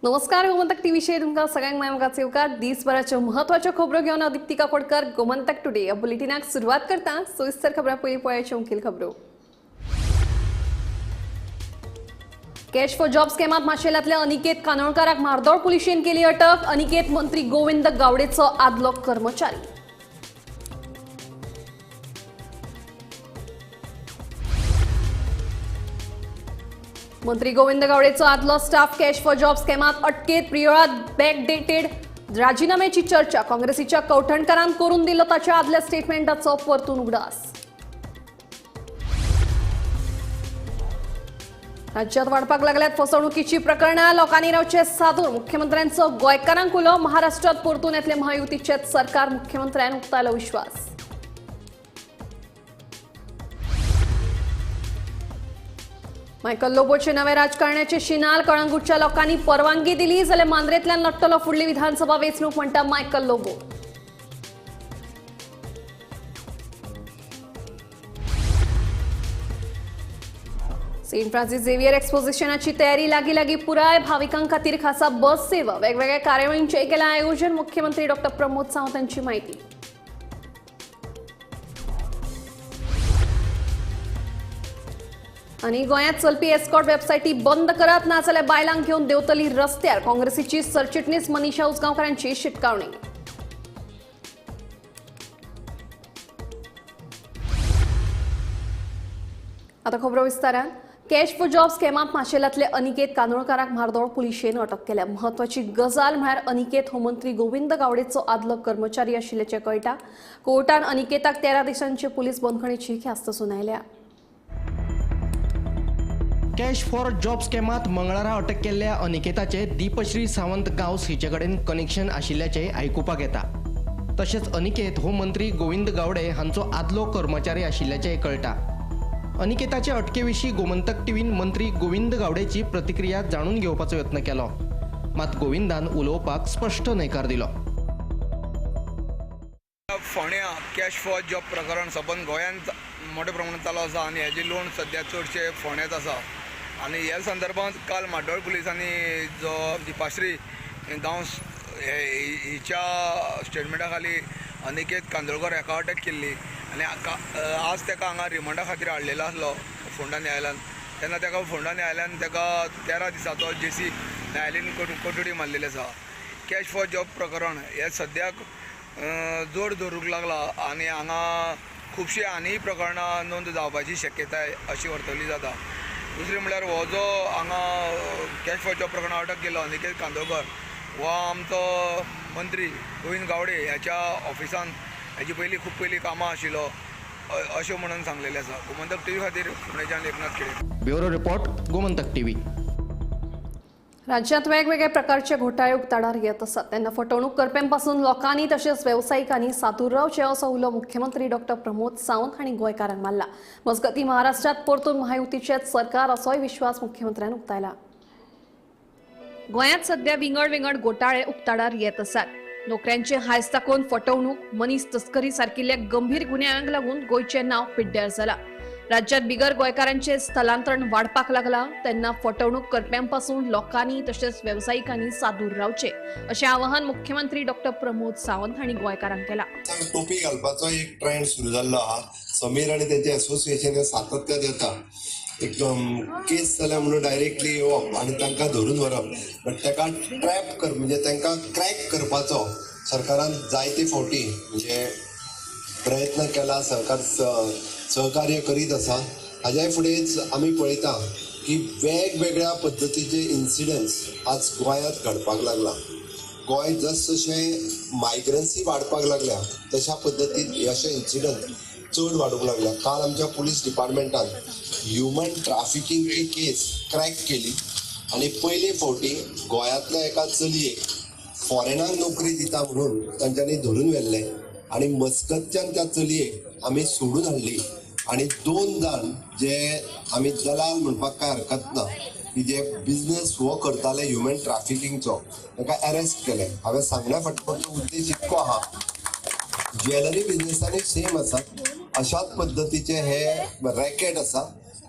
नमस्कार, गोमंतक टीव्हीचेर तुमकां सगळ्यांक माय येवकार. दिसभराच्यो महत्वाच्यो खबरो घेवन हांव दीप्ती काकोडकर. गोमंतक टुडे ह्या बुलेटिनाक सुरवात करता. सविस्तर खबरां पयलीं पळयाच्यो मुखेल खबरो. कॅश फॉर जॉब स्कॅमात माशेलांतल्या अनिकेत कानोळकाराक मार्दोळ पुलिशेन केली अटक. अनिकेत मंत्री गोविंद गावडेचो आदलो कर्मचारी. मंत्री गोविंद गावडेचो आदलो स्टाफ कॅश फॉर जॉब स्कॅमात अटकेत. प्रियोळात बॅकडेटेड राजीनाम्याची चर्चा. काँग्रेसीच्या कवठणकारान करून दिलो ताच्या आदल्या स्टेटमेंटाचो परतून उगडास. राज्यात वाडपाक लागल्यात फसवणुकीची प्रकरणां. लोकांनी रावचे सादूर. मुख्यमंत्र्यांचो गोंयकारांक उलो. महाराष्ट्रात परतून येतले महायुतीचेच सरकार. मुख्यमंत्र्यान उक्तायलो विश्वास. मायकल लोबोचे नवे राजकारण्याचे शिनाल. कळंगूटच्या लोकांनी परवानगी दिली जाल्यार मांद्रेंतल्यान लढटलो फुडली विधानसभा वेंचणूक म्हणटा Michael Lobo. Saint Francis Xavier एक्सपोजिशनाची तयारी लागीं लागीं पुराय. भाविकां खातीर खासा बस सेवा. वेगवेगळ्या कार्यावळींचें केलां आयोजन. मुख्यमंत्री डॉक्टर प्रमोद सावंत हांची म्हायती. आनी गोंयांत चलपी एस्कॉर्ट वेबसायटी बंद करात, ना जाल्यार बायलांक घेवन देंवतली रस्त्यार. काँग्रेसीची सरचिटणीस मनीषा उसगांवकारांची शिटकावणी. आता खबरो विस्तारान. Cash for job स्कॅमात माशेलांतले Aniket कानोळकाराक Mardol पुलिशेन अटक केल्या. म्हत्वाची गजाल म्हळ्यार अनिकेत हो मंत्री गोविंद गावडेचो आदलो कर्मचारी आशिल्ल्याचें कळटा. कोर्टान अनिकेताक 13 दिसांचे पुलीस बंदखणीची ख्यास्त सुनायल्या. कॅश फॉर जॉब स्कॅमात मंगळारा अटक केल्ल्या अनिकेताचे दीपश्री सावंत गांवस हिचे कडेन कनेक्शन आशिल्ल्याचें आयकुपाक येता. तशेंच अनिकेत हो मंत्री गोविंद गावडे हांचो आदलो कर्मचारी आशिल्ल्याचें कळटा. अनिकेताचे अटके विशीं गोमंतक टीव्हीन मंत्री गोविंद गावडेची प्रतिक्रिया जाणून घेवपाचो यत्न केलो, मात गोविंदान उलोवपाक स्पश्ट न्हयकार दिलो. फोंड्या कॅश फॉर जॉब प्रकरण सबंद गोंयांत मोठ्या प्रमाणात चालू आसा आनी हेजे लोन सद्या चडशे फोंड्यांत आसा. आनी ह्या संदर्भात काल म्हाड्डोळ पुलिसांनी जो दीपाश्री गांवस हिच्या स्टेटमेंटा खाली अनिकेत कांदोळकर हाका अटक केल्ली आनी आज ताका हांगा रिमांडा खातीर हाडलेलो आसलो फोंडा न्यायालयान. तेन्ना ताका फोंडा न्यायालयान ताका 13 दिसाचो जेसी न्यायालयीन कोठडी मारलेली आसा. कॅश फॉर जॉब प्रकरण हे सद्याक जोड धरूंक लागला आनी हांगा खुबशीं आनी प्रकरणां नोंद जावपाची शक्यताय अशी वर्तवली जाता. दुसरें म्हणल्यार हो जो हांगा कॅश फॉर जॉब प्रकरणां अटक केल्लो अनिकेत कांदोळकर हो आमचो मंत्री गोविंद गावडे ह्याच्या ऑफिसान हेजी पयलीं खूब पयलीं कामां आशिल्लो अशें म्हणून सांगलेलें आसा. गोमंतक टीव्ही खातीर फोंडेच्यान Eknath Khede. Bureau report, Gomantak TV. राज्यात वेगवेगळ्या प्रकारचे घोटाळे उक्ताडार येत आसात. तेन्ना फटवणूक करप्यांपासून लोकांनी तशेंच वेवसायिकांनी सादूर रावचें असो उलो मुख्यमंत्री डॉक्टर प्रमोद सावंत हांणी गोंयकारांक मारला. मजगतीं महाराष्ट्रात परतून महायुतीचेच सरकार असोय विश्वास मुख्यमंत्र्यान उक्तायला. गोंयांत सध्या विंगड विंगड घोटाळे उक्ताडार येत आसात. नोकऱ्यांचे हायस दाखोवन फटवणूक, मनीस तस्करी सारकिल्ल्या गंभीर गुन्यांवांक लागून गोंयचें नांव पिड्ड्यार जालां. राज्यात बिगर गोंयकारांचे स्थलांतरण वाडपाक लागला. तेन्ना फटवणूक करप्यांपासून लोकांनी तशेंच वेवसायिकांनी सादूर रावचे अशें आवाहन मुख्यमंत्री डॉक्टर प्रमोद सावंत हांणी गोंयकारांक केला. टोपी घालपाचो एक ट्रेंड सुरू जाल्लो आहा. समीर आनी तेंचे एसोसिएशन सातत्यात येता. एक केस जाल्या म्हणून डायरेक्टली येवप आनी तांकां धरून व्हरप, बट ताका ट्रॅप कर म्हणजे तांकां क्रॅक करपाचो सरकारान जायते फावटी म्हणजे प्रयत्न केला. सरकार सहकार्य करीत आसा. हाज्या फुडेंच आमी पळयता की वेगवेगळ्या पद्दतीचे इन्सिडंट्स आज गोंयांत घडपाक लागला. गोंय जस जशें मायग्रन्सी वाडपाक लागल्या तशा पद्दतीन हे अशे इन्सिडंट चड वाडूंक लागल्या. काल आमच्या पुलीस डिपार्टमेंटान ह्युमन ट्राफिकींगची केस क्रॅक केली आनी पयले फावटी गोंयांतल्या एका चलयेक फॉरेनाक नोकरी दिता म्हणून तांच्यांनी धरून व्हेल्लें आनी मस्कतच्यान त्या चलयेक आमी सोडून हाडली. आनी 2 जाण जे आमी दलाल म्हणपाक कांय हरकत ना की जे बिजनेस हो करताले ह्युमन ट्राफिकींगचो ताका अरेस्ट केले. हांवें सांगण्या फाटलो उद्देश इतको आहा, ज्वेलरी बिजनेसांनी सेम आसा, अशाच पद्दतीचे हे रॅकेट आसा.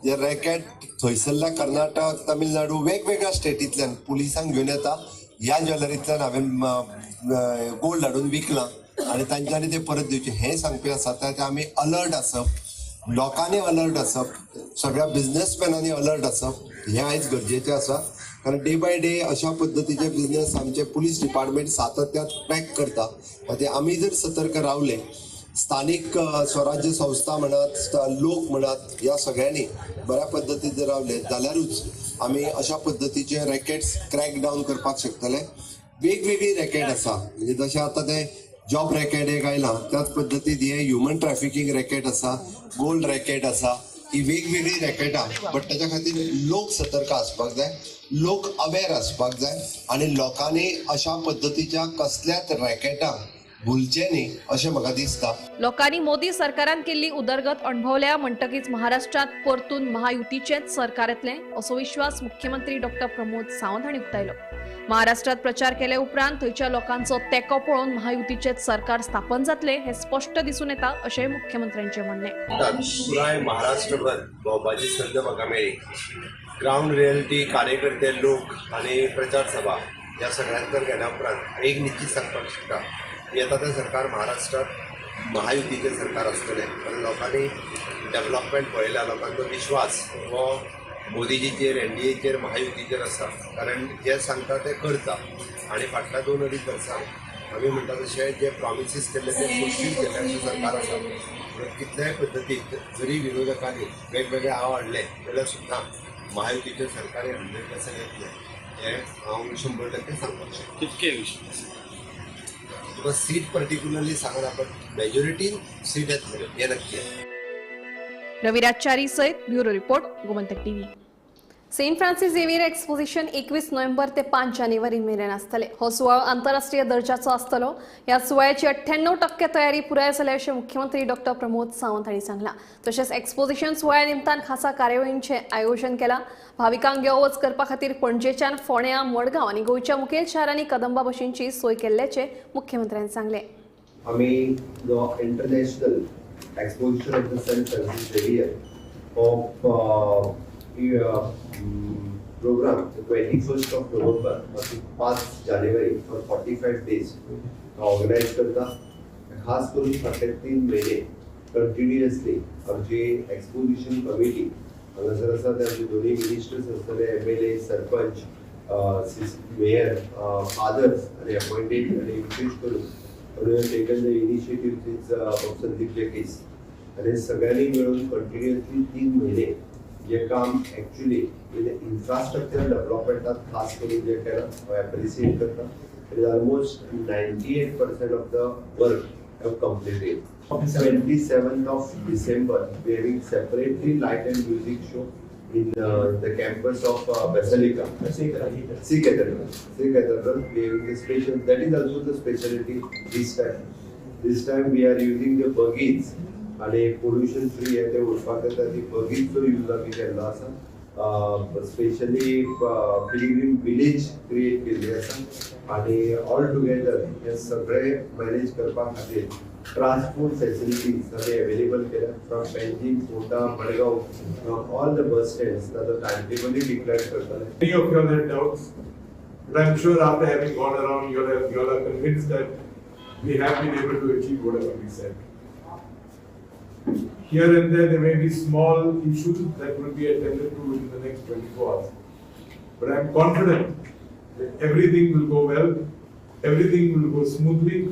जे रॅकेट थंयसरल्या कर्नाटक, तमिळनाडू, वेगवेगळ्या स्टेटींतल्यान पुलिसांक घेवन येता. ह्या ज्वेलरींतल्यान हांवें गोल्ड हाडून विकलां आनी तांच्यांनी ते परत दिवचे हें सांगपी आसा. त्या आमी अलर्ट आसप, लोकांनी अलर्ट आसप, सगळ्या बिझनेसमॅनांनी अलर्ट आसप हें आयज गरजेचें आसा. कारण डे बाय डे अशा पद्दतीचे बिझनेस आमचे पुलीस डिपार्टमेंट सातत्यान ट्रॅक करता. ते आमी जर सतर्क रावले, स्थानीक स्वराज्य संस्था म्हणात, लोक म्हणात, ह्या सगळ्यांनी बऱ्या पद्दतीन जर रावले जाल्यारूच आमी अशा पद्दतीचे रॅकेट्स क्रॅक डावन करपाक शकतले. वेगवेगळी रॅकेट आसा, म्हणजे जशें आतां ते जॉब रॅकेट एक आयलां, त्याच पद्दतीन हे ह्युमन ट्रॅफिकींग रॅकेट आसा, गोल्ड रॅकेट आसा. ही वेगवेगळी रॅकेटां, बट ताच्या खातीर लोक सतर्क आसपाक जाय, लोक अवेर आसपाक जाय आनी लोकांनी अशा पद्दतीच्या कसल्याच रॅकेटांक भुलचें न्ही अशें म्हाका दिसता. लोकांनी मोदी सरकारान केल्ली उदरगत अणभवल्या म्हणटकीच महाराष्ट्रात परतून महायुतीचेच सरकार येतलें असो विश्वास मुख्यमंत्री डॉक्टर प्रमोद सावंत हांणी उक्तायलो. महाराष्ट्रात प्रचार केले उपरांत थंयच्या लोकांचो तेंको पळोवन महायुतीचेच सरकार स्थापन जातलें हें स्पश्ट दिसून येता अशें मुख्यमंत्र्यांचें म्हणणें. पुराय महाराष्ट्रभर भोंवपाची संद म्हाका मेळ्ळी. ग्रावंड रियलिटी, कार्यकर्ते, लोक आनी प्रचार सभा ह्या सगळ्यांतर गेल्या उपरांत एक निश्चित सांगपाक शकता, येता तें सरकार महाराष्ट्रात महायुतीचें सरकार आसतलें. कारण लोकांनी डेवलपमेंट पळयला, लोकांचो विश्वास हो मोदीजीचेर, एनडीएचेर, महायुतीचेर आसा. कारण जे सांगता ते करता आनी फाटल्या 2-2.5 वर्सां आमी म्हणटा तशें जे प्रॉमिसीस केल्ले ते फुलफील केल्ले अशें सरकार आसा. म्हणून कितल्याय पद्दतीन जरी विरोधकांनी वेगवेगळे आव हाडले जाल्यार सुद्दां महायुतीचें सरकार 100% येतलें हें हांव 100% सांगपाक शकता. कितके विश्वास? तुका सीट पर्टिक्युलरली सांगना, बट मेजॉरिटीन सीट येतलें हें नक्की. रविराज च्यारी सयत bureau report, Gomantak TV. Saint Francis Xavier exposition 21 November ते 5 जानेवारी मेरेन आसतले. हो सुवाळो आंतरराष्ट्रीय दर्जाचो आसतलो. ह्या सुवाळ्याची 98% तयारी पुराय जाल्या अशें मुख्यमंत्री डॉक्टर प्रमोद सावंत हांणी सांगलां. तशेंच एक्सपोजिशन सुवाळ्या निमतान खासा कार्यावळींचें आयोजन केलां. भाविकांक यो वच करपा खातीर पणजेच्यान फोंड्यां, मडगांव आनी गोंयच्या मुखेल शारांनी कदंबा बशींची सोय केल्ल्याचें मुख्यमंत्र्यान सांगलें. आमी जो international exposition of the Saint Francis Xavier हो programme 21 November to 5 January for 45 days organise करता. खास करून फाटले 3 म्हयने कंटिन्युअसली आमची एक्सपोजिशन कमिटी हांगासर आसा, ते आमचे दोनूय मिनिस्टर्स आसतले, MLA, sarpanch, mayor, fathers आनी अपॉइंटेड, आनी विशेश करून taken the initiative is Sandeep Jacques. आनी सगळ्यांनी मेळून कंटिन्युअसली 3 म्हयने जे काम एक्चुअली इन्फ्रास्ट्रक्चर डेव्हलपमेंटात खास करून जे केलां हांव एप्रिसिएट करता. It is almost 98% of the work have completed. 27th of December we having separately light and music show in the campus of Basilica. See Cathedral. See Cathedral, we having a special, that is also the speciality this time. This time we are using the buggies आणि pollution free आहे ते उरपाक जाता ती बगीचो use आमी केल्लो आसा. Specially pilgrim village create केल्ली आसा आनी ऑल टुगेदर हे सगळे मॅनेज करपा खातीर ट्रान्सपोर्ट फॅसिलिटीज आमी अवेलेबल केल्या from Panjim, Ponda, Madgaon, from all the bus stands. ताचो टायम टेबलूय डिक्लेअर करतले. Many of you all had doubts, but I'm sure after having gone around, you all are convinced that we have been able to achieve whatever we said. Here and there, there may be small issues that will be attended to within the next 24 hours. But I'm confident that everything will go well, everything will go smoothly.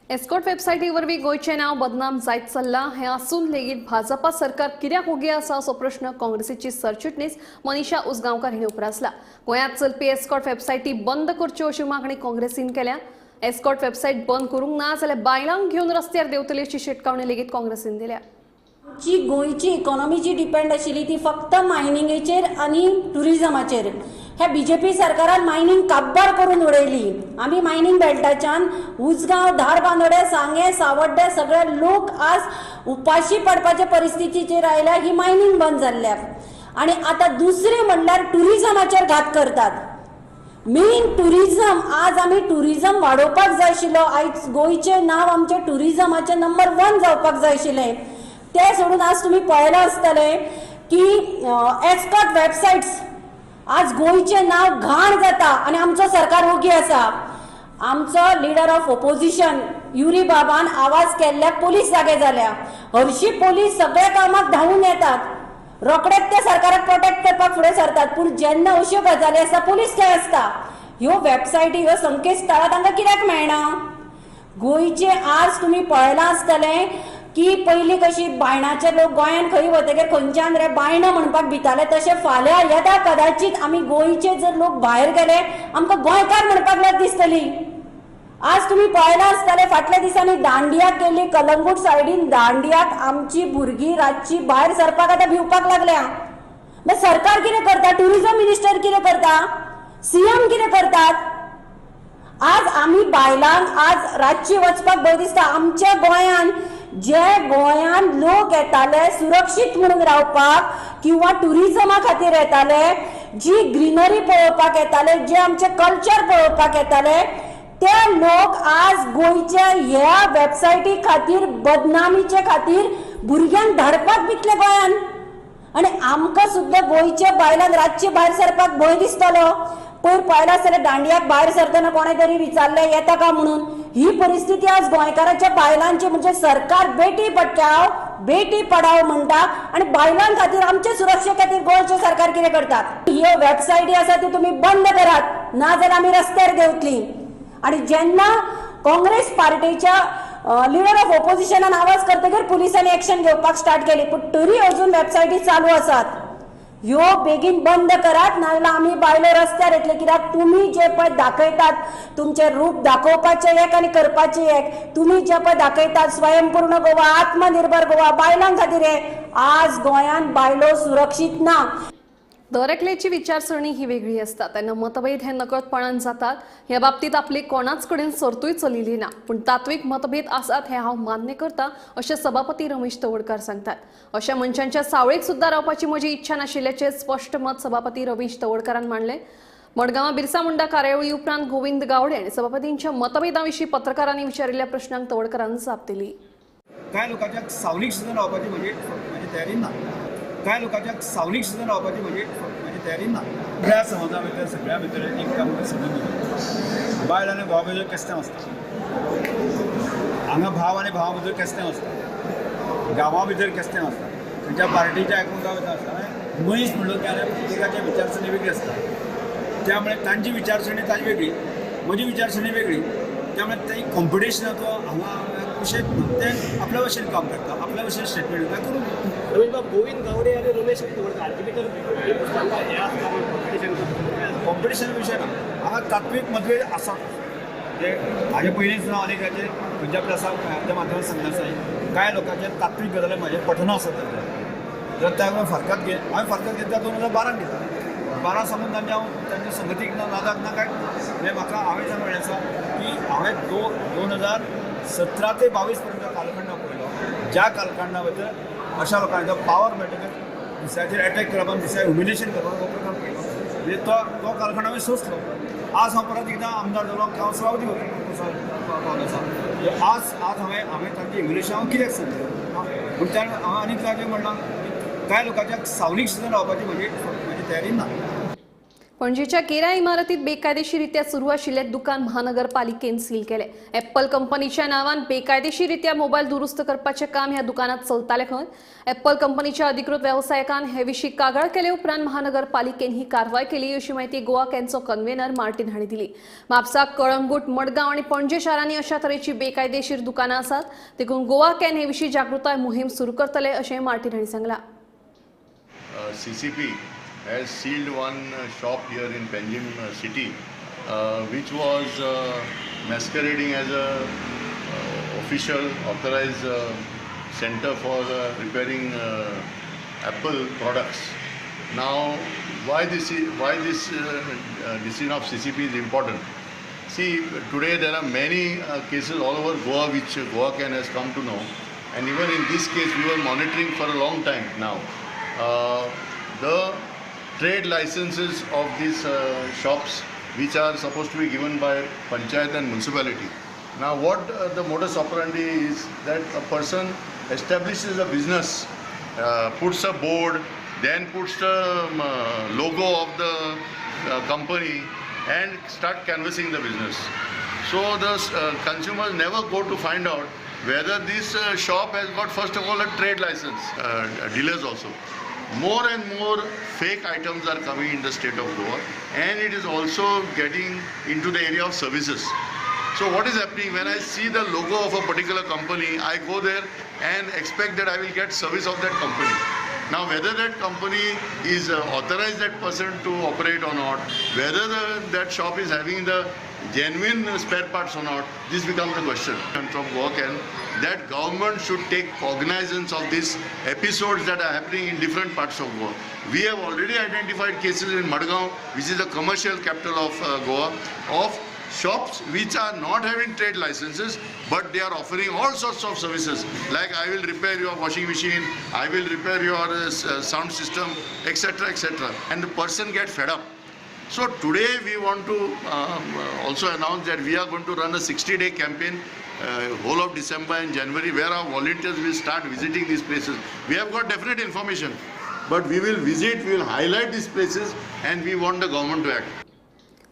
Escort वेबसायटी वरवीं गोंयचें नांव बदनाम जायत चल्लां हें आसून लेगीत भाजपा सरकार कित्याक ओगी आसा असो प्रश्न काँग्रेसीची सरचिटणीस मनीषा उसगांवकार हिणें उप्रासला. गोंयांत चलपी एस्कॉर्ट वेबसायटी बंद करच्यो अशी मागणी काँग्रेसीन केल्या. एस्कॉर्ट वेबसायट बंद करूंक ना जाल्यार बायलांक घेवन रस्त्यार देंवतली अशी शिटकावणी लेगीत काँग्रेसीन दिल्या. आमची गोंयची इकॉनॉमी जी डिपेंड आशिल्ली ती फक्त मायनिंगेचेर आनी टुरिजमाचेर. ह्या बीजेपी सरकारान मायनींग काबार करून उडयली. आमी मायनींग बेल्टाच्यान उजगांव, धारबांदोडें, सांगें, सावड्डें सगळे लोक आज उपाशी पडपाचे परिस्थितीचेर आयल्या ही मायनींग बंद जाल्ल्याक. आनी आतां दुसरें म्हणल्यार टुरिजमाचेर घात करतात. मेन टुरिजम, आज आमी टुरिजम वाडोवपाक जाय आशिल्लो. आयज गोंयचें नांव आमचें टुरिजमाचें नंबर 1 जावपाक जाय आशिल्लें, तें सोडून आज तुमी पळयलां आसतलें की एस्कॉर्ट वेबसायट्स आज गोंयचें नांव घाण जाता आनी आमचो सरकार ओगी आसा. आमचो लिडर ऑफ ओपोजिशन युरी बाबान आवाज केल्ल्याक पोलीस जागे जाल्या. हरशी पोलीस सगळ्या कामाक धांवून येतात, रोखडेच ते सरकाराक प्रोटेक्ट करपाक फुडें सरतात, पूण जेन्ना अश्यो गजाली आसता पोलीस खंय आसता? ह्यो वेबसायटी ह्यो संकेतस्थळां तांकां कित्याक मेळना? गोंयचे आज तुमी पळयलां आसतलें की पयलीं कशी बायणाचे लोक गोंयान खंय वतकीर खंयच्यान रे बायणां म्हणपाक भिताले, तशें फाल्यां येदा कदाचीत आमी गोंयचे जर लोक भायर गेले आमकां गोंयकार म्हणपाक लज दिसतली. आज तुमी पळयलां आसतलें फाटल्या दिसांनी दांडियाक गेली, कलंगूट सायडीन दांडियाक आमची भुरगीं रातची भायर सरपाक आतां भिवपाक लागल्या. मागीर सरकार कितें करता? ट्युरिजम मिनिस्टर कितें करता? सीएम कितें करतात? आज आमी बायलांक आज रातची वचपाक भंय दिसता. आमच्या गोंयान जे गोंयान लोक येताले सुरक्षीत म्हणून रावपाक किंवा ट्युरिजमा खातीर येताले, जी ग्रिनरी पळोवपाक येताले, जे आमचे कल्चर पळोवपाक येताले, ते लोक आज गोंयच्या ह्या वेबसायटी खातीर बदनामीचे खातीर भुरग्यांक धाडपाक भितले गोंयान. आनी आमकां सुद्दां गोंयच्या बायलांक रातचे भायर सरपाक भंय दिसतलो. पयर पळयलां आसतलें दांडियाक भायर सरतना कोणें तरी विचारलें येता का म्हणून. ही परिस्थिती आज गोंयकाराच्या बायलांची, म्हणजे सरकार बेटी बचाव बेटी पढाव म्हणटा आनी बायलां खातीर आमचे सुरक्षे खातीर गोंयचें सरकार कितें करतात? ह्यो वेबसायटी आसा त्यो तुमी बंद करात, ना जाल्यार आमी रस्त्यार देंवतली. आनी जेन्ना काँग्रेस पार्टीच्या लिडर ऑफ ओपोजिशनान आवाज करतकीर पुलिसांनी एक्शन घेवपाक स्टार्ट केली, पूण तरी अजून वेबसायटी चालू आसात. ह्यो बेगीन बंद करात, नाजाल्यार आमी बायलो रस्त्यार येतले. कित्याक तुमी जे पळय दाखयतात तुमचें रूप दाखोवपाचें एक आनी करपाचें एक. तुमी जे पळय दाखयतात स्वयंपूर्ण गोवा, आत्मनिर्भर गोवा, बायलां खातीर हें, आज गोंयांत बायलो सुरक्षीत ना. दर एकल्याची विचारसरणी ही वेगळी आसता, तेन्ना मतभेद हे नकळतपणान जातात. ह्या बाबतीत आपली कोणाच कडेन सर्तूय चलिल्ली ना, पूण तात्वीक मतभेद आसात हें हांव मान्य करता अशें सभापती रमेश तवडकार सांगतात. अशा मनशांच्या सावळेक सुद्दां रावपाची म्हजी इच्छा नाशिल्ल्याचें स्पश्ट मत सभापती रमेश तवडकारान मांडलें. मडगांवां बिरसा मुंडा कार्यावळी उपरांत गोविंद गावडे आनी सभापतींच्या मतभेदा विशीं पत्रकारांनी विचारिल्ल्या प्रश्नांक तवडकारान जाप दिली. कांय लोकांच्या सावळीक सुद्दां रावपाची म्हजी तयारी ना, कांय लोकांच्या सावळीक सुद्दां रावपाची म्हजी तयारी ना. सगळ्या समाजा भितर सगळ्या भितर एक आमकां समजून दिता, बायल आनी भाव भितर केस्तांव आसता, हांगा भाव आनी भावा भितर केस्तांव आसता, गांवा भितर केस्तांव आसता, खंयच्या पार्टीच्या एकामेका भितर आसता. मनीस म्हणलो की आनी प्रत्येकाची विचारसरणी वेगळी आसता, त्यामुळे तांची विचारसरणी ताजी वेगळी, म्हजी विचारसरणी वेगळी, त्यामुळे ते कॉम्पिटिशनाचो हांगा विशय ते आपल्या भशेन काम करता, आपल्या भशेन स्टेटमेंट दिता करून. रमेश गोविंद गावडे आनी रमेश तवडकार हांचे भितर कॉम्पिटिशन विशय ना, हांगा तात्वीक मतभेद आसात. ते हाजे पयलींच हांव अनेकाचे खंयच्या प्रेसाच्या माध्यमांत सांगना आसा, कांय लोकांचे तात्वीक गजाली म्हाजें पठना आसत जाल्यार त्या फारकत घे. हांवें फारकत घेतल्या 2012 घेतला, 12 सावन तांच्या हांव तांच्या संगतीक ना नादाक ना काय म्हणजे म्हाका हांवें सांगून आसा की हांवें 2017 ते 22 पर्यंत कालखंड पळयलो, ज्या कालखंडा भितर अशा लोकांचो पावर मेळटकच दुसऱ्याचेर एटॅक करप आनी दुसऱ्या ह्युमिलेशन करप हो प्रकार पळयलो. म्हणजे तो कालखंड हांवें सोंसलो. आज हांव परत एकदां आमदार जालो, हांव सभापती पावलो आसा. आज आज हांवें हांवें तांचें ह्युमिलेशन हांव कित्याक सांगलें पूण त्या हांवें आनी ताजें म्हणलां की कांय लोकांच्या सावळीक सुद्दां रावपाची म्हजी तयारी ना. पणजेच्या केरा इमारतीत बेकायदेशीरित्या सुरू आशिल्ले दुकान महानगरपालिकेन सील केले. एप्पल कंपनीच्या नावान बेकायदेशीरित्या मोबायल दुरुस्त करपाचे काम ह्या दुकानात चलताले खंय. एप्पल कंपनीच्या अधिकृत वेवसायिकान हे विशीं कागाळ केले उपरांत महानगरपालिकेन ही कारवाय केली अशी माहिती गोवा कॅनचो कन्व्हेनर मार्टीन हांणी दिली. म्हापसा, कळंगूट, मडगांव आनी पणजे शारांनी अशा तरेची बेकायदेशीर दुकानां आसात, देखून गोवा can हे विशीं जागृताय मोहीम सुरू करतले अशें मार्टीन हांणी सांगलां. CCP has sealed one shop here in Panjim city, which was masquerading as a official authorized center for repairing Apple products. Now, why this decision of CCP is important? See, today there are many cases all over Goa which Goa Can has come to know, and even in this case we were monitoring for a long time now. The trade licenses of these shops, which are supposed to be given by panchayat and municipality. Now what the modus operandi is that a person establishes a business, puts a board, then puts the logo of the company and start canvassing the business. So the consumers never go to find out whether this shop has got first of all a trade license. Dealers also. More and more fake items are coming in the state of Goa, and it is also getting into the area of services. So what is happening when I see the logo of a particular company, I go there and expect that I will get service of that company. Now whether that company is authorized that person to operate or not, whether that shop is having the genuine spare parts or not, this becomes the question from work, and that government should take cognizance of these episodes that are happening in different parts of Goa. We have already identified cases in Madgaon, which is the commercial capital of Goa, of shops which are not having trade licenses, but they are offering all sorts of services, like I will repair your washing machine, I will repair your sound system, etc., etc. And the person gets fed up. So today we want to also announce that we are going to run a 60-day campaign, whole of December and January, where our volunteers will start visiting these places. We have got definite information, but we will visit, we will highlight these places, and we want the government to act.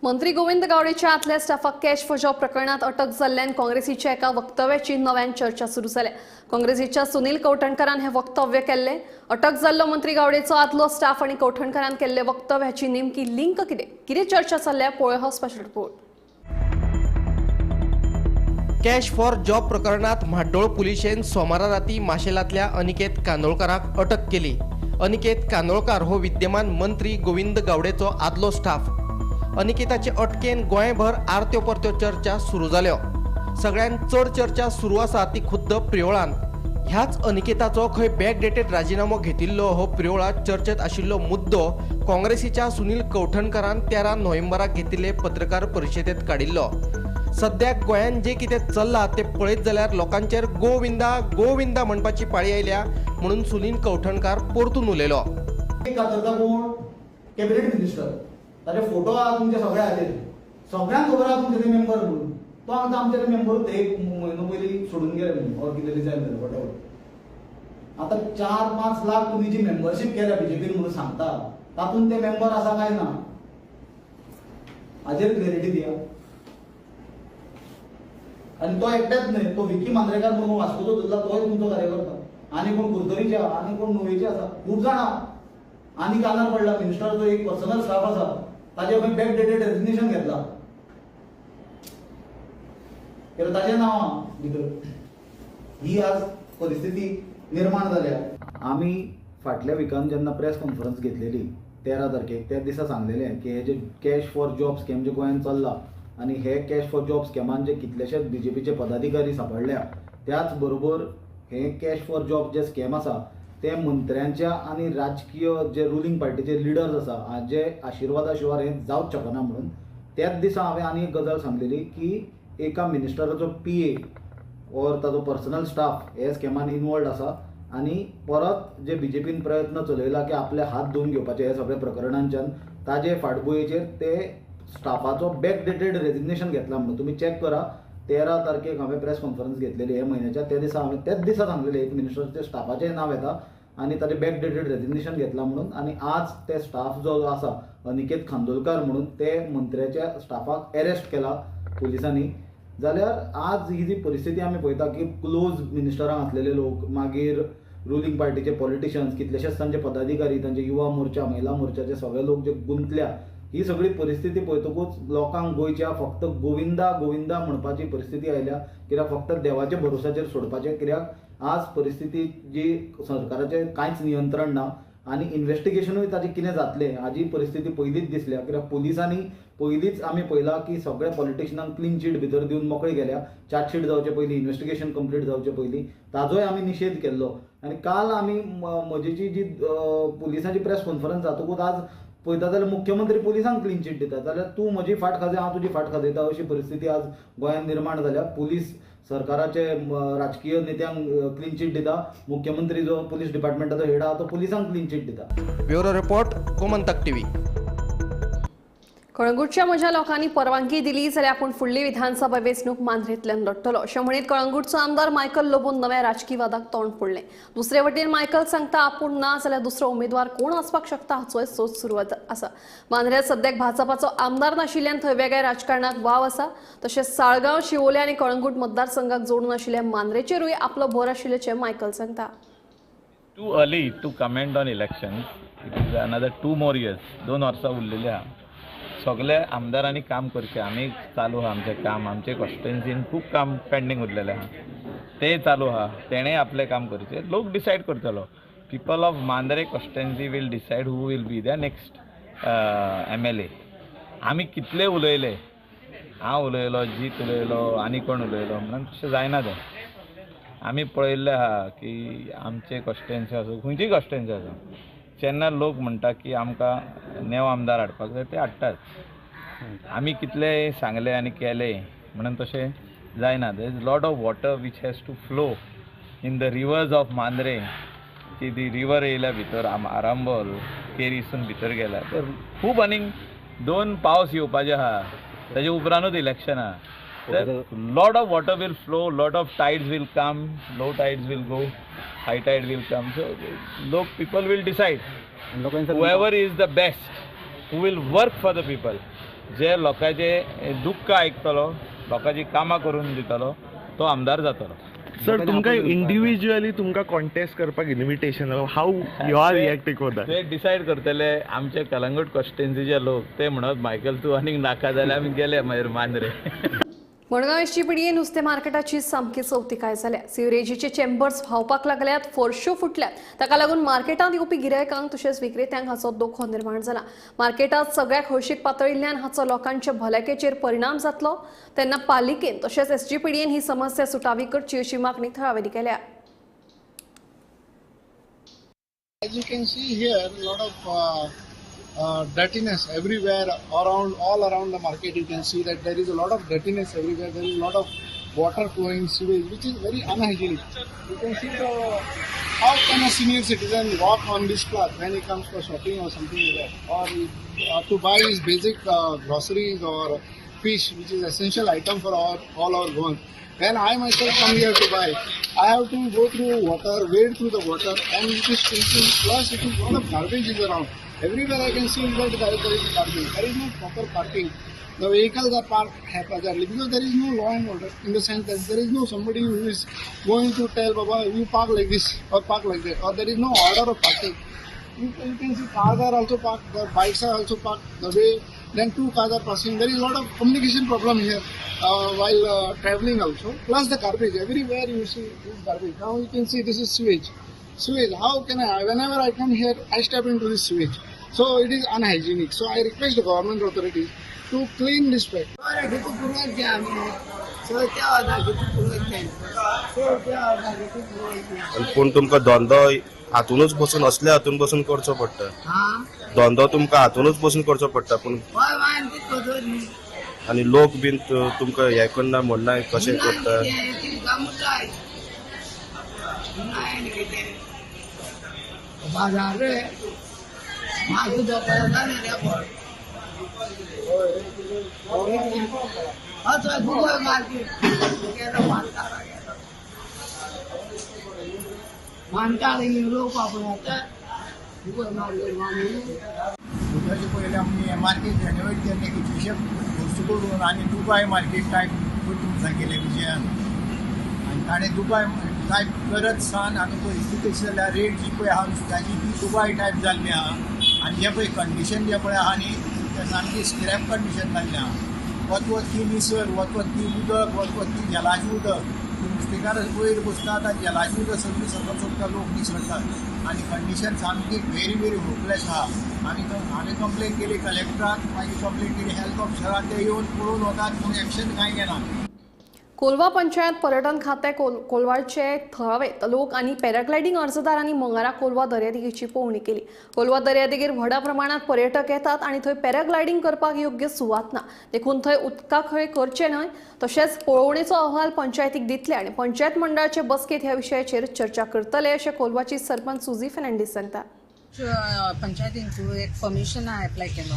मंत्री गोविंद गावडेच्या आतल्या स्टाफाक cash for job प्रकरणात अटक जाल्ल्यान काँग्रेसीच्या एका वक्तव्याची नव्यान चर्चा सुरू जाल्या. काँग्रेसीच्या सुनील कवठणकरान हे वक्तव्य केल्लें. अटक जाल्लो मंत्री गावडेचो आदलो स्टाफ आनी कवठणकरान केल्ले वक्तव्याची नेमकी लिंक कितें, कितें चर्चा चल्ल्या, पळोवया हो special report. Cash for job प्रकरणात म्हाड्डोळ पुलिशेन सोमारा राती माशेलांतल्या अनिकेत कांदोळकाराक अटक केली. अनिकेत कांदोळकार हो विद्यमान मंत्री गोविंद गावडेचो आदलो स्टाफ. अनिकेताचे अटकेन गोंयभर आरत्यो परत्यो चर्चा सुरू जाल्यो. सगळ्यांत चड चर्चा सुरू आसा ती खुद्द प्रियोळान. ह्याच अनिकेताचो खंय बॅकडेटेड राजिनामो घेतिल्लो हो प्रियोळांत चर्चेत आशिल्लो मुद्दो काँग्रेसीच्या सुनील कवठणकरान 13 नोव्हेंबराक घेतिल्ले पत्रकार परिशदेंत काडिल्लो. सद्याक गोंयांत जें कितें चल्लां तें पळयत जाल्यार लोकांचेर गोविंदा गोविंदा म्हणपाची पाळी आयल्या म्हणून सुनील कवठणकार परतून उलयलो. कॅबिनेट मिनिस्टर ताजे फोटो आहा तुमचे सगळे हाजेर, सगळ्यांक खबर आहा तुमचे ते मेंबर म्हणून. तो आमकां आमचे ते मेंबरूच एक म्हयनो पयलीं सोडून गेले म्हणून ऑर कितें रिजायन जालें वॉटेवर. आतां 4-5 लाख तुमी जी मेंबरशीप केल्या बीजेपीन म्हणून सांगता, तातूंत ते मेंबर आसा काय ना हाजेर क्लॅरिटी दिया. आनी तो एकटेच न्हय, तो विकी मांद्रेकार म्हणून वास्कोचो धरला, तोय तुमचो कार्यकर्ता, आनी कोण कुरतरीचे आहा, आनी कोण नुवेचे आसा, खूब जाणां. आनी कानार पडला मिनिस्टराचो एक पर्सनल स्टाफ आसा, ताजे खंय बॅक डेटेड रेजिग्नेशन घेतला, कित्याक ताजें नांव आहा भितर. ही आज परिस्थिती निर्माण जाल्या. आमी फाटल्या विकान जेन्ना प्रेस कॉन्फरन्स घेतलेली 13 तारखेक, त्या दिसा सांगलेलें की हे जे कॅश फॉर जॉब स्कॅम जे गोंयांत चल्ला आनी हे कॅश फॉर जॉब स्कॅमान जे कितलेशेच बीजेपीचे पदाधिकारी सांपडल्या, त्याच बरोबर हे cash for job J scam आसा ते मंत्र्यांच्या आनी राजकीय जे रुलींग पार्टीचे लिडर्स आसा हाजे आशिर्वादा शिवाय हें जावंक शकना म्हणून. त्याच दिसा हांवें आनी एक गजाल सांगलेली की एका मिनिस्टराचो पी ए ऑर ताजो पर्सनल स्टाफ हे स्कॅमान इनवॉल्ड आसा आनी परत जे बीजेपीन प्रयत्न चलयला की आपले हात धुवन घेवपाचे हे सगळे प्रकरणांच्यान, ताजे फाटभुंयेचेर ते स्टाफाचो बॅक डेटेड रेजिग्नेशन घेतला म्हणून. तुमी चॅक करा, 13 तारखेक हांवें प्रेस कॉन्फरन्स घेतलेली हे म्हयन्याच्या, त्या दिसा हांवें त्याच दिसा सांगलेलें एक मिनिस्टराचे स्टाफाचें नांव येता आनी ताजें बॅक डेटेड रेजिग्नेशन घेतला म्हणून. आनी आज ते स्टाफ जो आसा अनिकेत खांडोलकार म्हणून, ते मंत्र्याच्या स्टाफाक एरेस्ट केला पुलिसांनी. जाल्यार आज ही जी परिस्थिती आमी पळयता की क्लोज मिनिस्टरांक आसलेले लोक, मागीर रुलींग पार्टीचे पॉलिटिशियन्स, कितलेशेच तांचे पदाधिकारी, तांचे युवा मोर्चा, महिला मोर्चाचे सगळे लोक जे गुंतल्या, ही सगळी परिस्थिती पळयतकूच लोकांक गोंयच्या फक्त गोविंदा गोविंदा म्हणपाची परिस्थिती आयल्या. कित्याक फक्त देवाच्या भरोसाचेर सोडपाचें, कित्याक आज परिस्थिती जी सरकाराचें कांयच नियंत्रण ना आनी इन्वेस्टिगेशनूय ताचें कितें जातलें हाजी परिस्थिती पयलींच दिसल्या. कित्याक पुलिसांनी पयलींच आमी पळयलां की सगळ्या पॉलिटिशियनांक क्लीन चीट भितर दिवन मोकळे गेल्या, चार्जशीट जावचे पयलीं, इन्वेस्टिगेशन कंप्लीट जावचे पयलीं, ताजोय आमी निशेध केल्लो. आनी काल आमी म्हजेची जी पुलिसांची प्रेस कॉन्फरन्स जातकूच आज पळयता जाल्यार मुख्यमंत्री पुलिसांक क्लीन चीट दिता, जाल्यार तूं म्हजी फाट खाजय हांव तुजी फाट खाजयता अशी परिस्थिती आज गोंयांत निर्माण जाल्या. पुलीस सरकाराचे राजकीय नेत्यांक क्लीन चीट दिता, मुख्यमंत्री जो पुलीस डिपार्टमेंटाचो हेड आहा तो पुलिसांक क्लीन चीट दिता. Bureau report, Gomantak TV. कळंगूटच्या म्हज्या लोकांनी परवानगी दिली जाल्यार आपूण फुडली विधानसभा वेंचणूक मांद्रेंतल्यान लढटलो अशें म्हणीत कळंगूटचो आमदार मायकल लोबोन नव्या राजकी वादाक तोंड फोडलें. दुसरे वटेन मायकल सांगता आपूण ना जाल्यार दुसरो उमेदवार कोण आसपाक शकता हाचोय सोद सुरू आसा. मांद्र्यांत सद्याक भाजपाचो आमदार नाशिल्ल्यान थंय वेगळ्या राजकारणाक वाव आसा. तशेंच साळगांव, शिवोले आनी कळंगूट मतदारसंघाक जोडून आशिल्ल्या मांद्रेचेरूय आपलो भर आशिल्ल्याचें मायकल सांगता. Too early to comment on elections. It is another 2 more years. 2 वर्सां उरलेली आहा. सगळे आमदारांनी काम करचें. आमी चालू आहा आमचें काम, आमचे कॉन्स्टिट्युएन्सीन खूब काम पेंडींग उरलेलें आहा, तें चालू आहा. तेणें आपलें काम करचें, लोक डिसायड करतलो. People of Mandrem constituency will decide who will be the next MLA. आमी कितले उलयले, हांव उलयलो, जीत उलयलो, आनी कोण उलयलो म्हणून तशें जायना तें. आमी पळयल्लें आहा की आमचे कॉन्स्टिट्युएन्सी आसूं, खंयचीय कॉन्स्टिट्युएन्सी आसूं, जेन्ना लोक म्हणटा की आमकां नेव आमदार हाडपाक जाय, ते हाडटात. आमी कितले सांगले आनी केले म्हणून तशें जायना. There is lot of water which has to flow in the rivers of Mandrem. की ती रिवर येयल्या भितर आरांबोल केरीसून भितर गेल्या तर खूब आनीक 2 पावस येवपाचे आहा, ताजे उपरांतूच इलेक्शन आहा. Lot of water will flow, lot of tides will come, low tides will go, high tide will come. So लोक, people will decide whoever is the best, who will work for the people. जे लोकांचे दुख्ख आयकतलो, लोकांची कामां करून दितलो, तो आमदार जातलो. सर, तुमकां इंडिविज्युअली तुमकां कॉन्टेस्ट करपाक invitation, how you are reacting for that? ते डिसायड करतले आमचे कलंगूट कॉन्स्टिट्युएन्सीचे लोक. ते म्हणत मायकल तूं आनीक नाका जाल्यार आमी गेले मागीर मांद्रे. मडगांव एसजीपीडीए नुस्तें मार्केटाची सामकी चवतिकाय जाल्या. सिवरेजीचे चेंबर्स व्हांवपाक लागल्यात, फरश्यो फुटल्यात. ताका लागून मार्केटांत येवपी गिरायकांक तशेंच विक्रेत्यांक हाचो धोको निर्माण जाला. मार्केटांत सगळ्याक हळशीक पातळिल्ल्यान हाचो लोकांचे भलायकेचेर परिणाम जातलो. तेन्ना पालिकेन तशेंच एसजीपीडीएन ही समस्या सुटावी करची अशी मागणी थळाव्यांनी केल्या. As you can see here, lot of dirtiness everywhere around, all around the market. You can see that there is a lot of dirtiness everywhere. There is a lot of water flowing, sewage, which is very unhygienic. You can see the, how can a senior citizen walk on this path when he comes for shopping or something like that, or to buy his basic groceries or fish, which is essential item for all our Goans. When I myself come here to buy, I have to go through water, wade through the water, and it is stinking. Plus, it is a lot of garbage is around. Everywhere I can see that there is garbage. There is no proper parking. The vehicles are parked haphazardly because there is no law and order, in the sense that there is no somebody who is going to tell Baba you park like this or park like that, or there is no order of parking. You can see cars are also parked, the bikes are also parked the way, then 2 cars are passing. There is a lot of communication problem here while traveling also. Plus the garbage, everywhere you see this garbage. Now you can see this is sewage. Sewage, how can I, whenever I come here, I step into this sewage. So it is unhygienic. So I request the government authorities to clean this place. पूण तुमकां धंदो हातूनच बसून, असल्या हातून बसून करचो पडटा. धंदो तुमकां हातूनच बसून करचो पडटा. पूण आनी लोक बीन तुमकां हें करना म्हणना कशें करता. पयलीं आमी हें मार्केट रेनोवेट केल्लें कितलेशे खर्च करून आनी दुबाय मार्केट टायप केलें विजयान, आनी ताणें दुबाय टायप करत सान आतां परिस्थिती कशी जाल्या, रेट जी पळय आहा नुस्त्याची ती दुबाय टायप जाल्ली आहा आनी जें पळय कंडिशन जें पळय आहा न्ही तें सामकी स्क्रॅप कंडिशन जाल्लें आहा. वत वत ती निसर, वत वत ती उदक, वत वत ती झेलाचें उदक, नुस्तेकार वयर बसतात आनी झेलाचें उदक सगळीं सकयल सोडटा, लोक निसरतात आनी कंडिशन सामकी व्हेरी व्हेरी होपलेस आहा. आमी कंप्लेन केली कलेक्टराक, मागीर कंप्लेन केली हेल्थ ऑफिसराक, ते येवन पळोवन वतात पूण एक्शन कांय घेना. कोलवा पंचायत पर्यटन खातें कोलवाळचे थळावे लोक आनी पॅराग्लायडींग अर्जदारांनी मंगळारा कोलवा दर्यादेगेची पळोवणी केली. कोलवा दर्यादेगेर व्हडा प्रमाणात पर्यटक येतात आनी थंय पॅराग्लायडींग करपाक योग्य सुवात ना, देखून थंय उदका खेळ करचे न्हय. तशेंच पळोवणेचो अहवाल पंचायतीक दितले आनी पंचायत मंडळाचे बसकेंत ह्या विशयाचेर चर्चा करतले अशें कोलवाची सरपंच सुझी फेर्नांडीस सांगता. पंचायतीन थ्रू एक परमिशन एप्लाय केलो.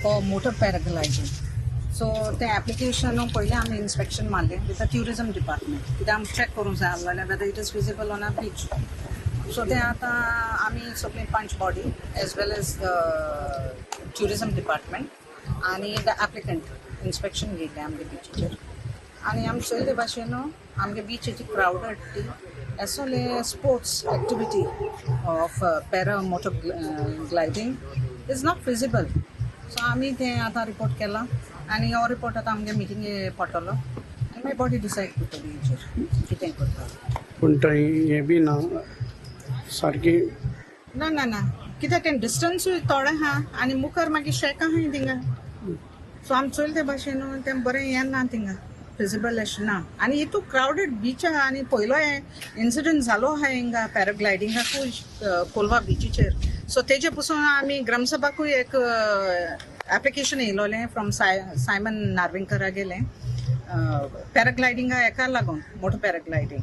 for motor paragliding. So तें एप्लिकेशन पयलें आमी इन्स्पेक्शन मारलें विथ the tourism department, कित्याक आमी चॅक करूंक जाय आसलेलें whether it is feasible on a beach. So तें आतां आमी सगळीं पंच body as well as the tourism department आनी the applicant inspection घेयलें आमगे बिचीचेर आनी आमी चोयले भाशेन आमगे बिचीची क्रावडेड ती as well as sports activity of para motor gliding is not feasible. So आमी तें आतां रिपोर्ट केलां आनी हो रिपोर्ट आतां आमगे मिटिंगे पडटलो आनी मागीर बॉडी डिसायड करतली हेचेर कितें करता. पूण थंय हें बी ना सारकी. ना ना ना, कित्याक तें डिस्टन्सूय थोडें आहा आनी मुखार मागीर शेक आहाय थिंगा. सो आमी चोयले ते भाशेन तें बरें हें ना थिंगा फिजिबल अशें ना आनी हितू क्रावडेड बीच आहा आनी पयलो इन्सिडंट जालो आहा हिंगा पॅराग्लायडिंगाकूय कोलवा बिचीचेर. सो तेजे पसून आमी ग्रामसभाकूय एक एप्लिकेशन येयलोलें फ्रॉम सायमन नार्वेंकरा गेलें पॅराग्लायडिंगा हेका लागून मोटर पॅराग्लायडींग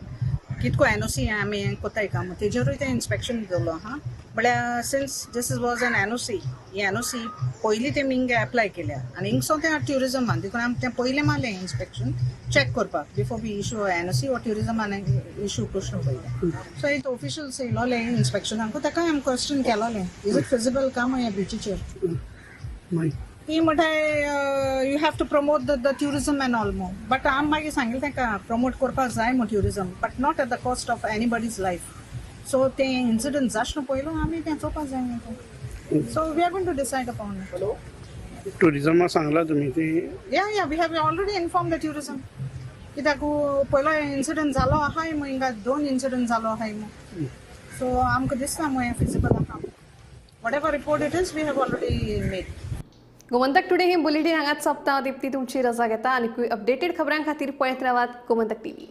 कितको एनओसी आमी कोताय काम तेजेरूय तें इन्स्पेक्शन दवरलो आहा. म्हळ्यार since this is was an NOC, he NOC पयलीं तेमी हिंगा एप्लाय केल्या आनी हिंगसो तें ट्युरिजमान देखून आमी तें पयलें मारलें इन्स्पेक्शन चॅक करपाक बिफोर we issue NOC वो ट्युरिजमान इशू प्रश्न पयलें. सो एक ऑफिशियल्स येयलोले इन्स्पेक्शनाक ताकाय आमी क्वेश्चन केलोलें is it feasible काम ह्या बिचीचेर. ती म्हणटाय you have to promote the tourism and all more, but आमी मागीर सांगलें तांकां प्रमोट करपाक जाय म्हूण tourism but not at the cost of anybody's life. So तें इन्सिडंट जाशें पयलो आमी तें चोवपाक जाय. So we are going to decide upon. टुरिजमा सांगला तुमी ती? Yeah yeah, we have already inform the tourism कित्याक पयलो इन्सिडंट जालो आहाय मू हिंगा, 2 इन्सिडंट जालो आहाय मू. सो आमकां दिसता मू हें फिजिबल आहा. Whatever report it is we have already made. Gomantak today he bulletin हांगाच सोंपता. दीप्ती तुमची रजा घेता आनी अपडेटेड खबरां खातीर पळयत रावात गोमंतक टीव्ही.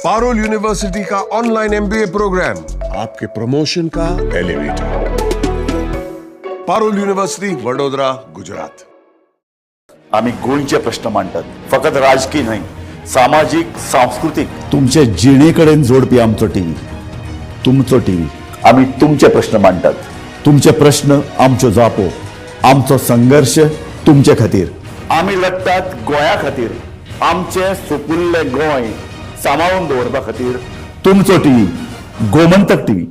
पारुल यूनिवर्सिटी का ऑनलाइन एमबीए प्रोग्राम आपके प्रमोशन का एलिवेटर. पारुल यूनिवर्सिटी, वडोदरा, गुजरात. आम्ही गोंयचे प्रश्न मांडटात, फकत राजकीय न्हय, सामाजीक, सांस्कृतीक, तुमचे जिणेकडेन जोडपी आमचो टीव्ही, तुमचो टीव्ही. आम्ही तुमचे प्रश्न मांडटात, तुमचे प्रश्न आमच्यो जापो, आमचो संघर्ष तुमचे खातीर. आम्ही लढतात गोंया खातीर, आमचे सुपुल्ले गोंय सांबाळून दवरपा खातीर. तुमचो टीव्ही, गोमंतक टीव्ही.